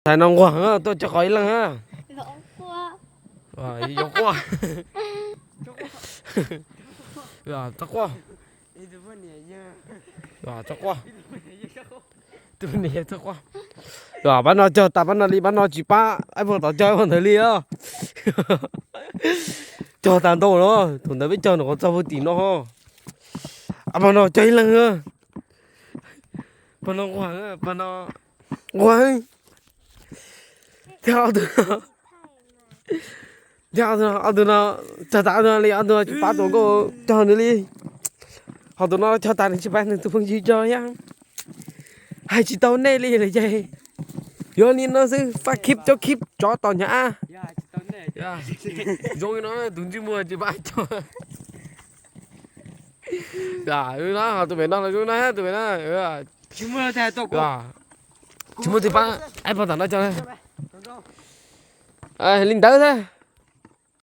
Tais no nquag tuaj cog qos ib leeg. Yuav quaj. Txhob quaj. Txhob quaj. Pab no cog tas pab no li, pab no tsis pab, ib pog tom cog ib pog ntawd li os. Cog tas ntau no, thaum ntawd peb cog nws qhov txog puag tim no. Pab no cog ib leeg. Pab no nquag, pab no nquag. Thiab ob tug no, thiab ob tug no, ob tug no cog tas, ob tug no li, ob tug no tsis pab tus nkauj cog nws li. Ho tus no cog tas nws tsis pab nws tus phooj ywg cog thiab. Hais tsis tau nej li lawm ces yuav li no xwb, faj khib cov khib tsov tom nyab. Zoo li no tus ntsej muag tsis pab cog. Tus pem no los zoo no, tus pem no tsis muaj twg pab, ib pog tom no cog li ntawd xwb.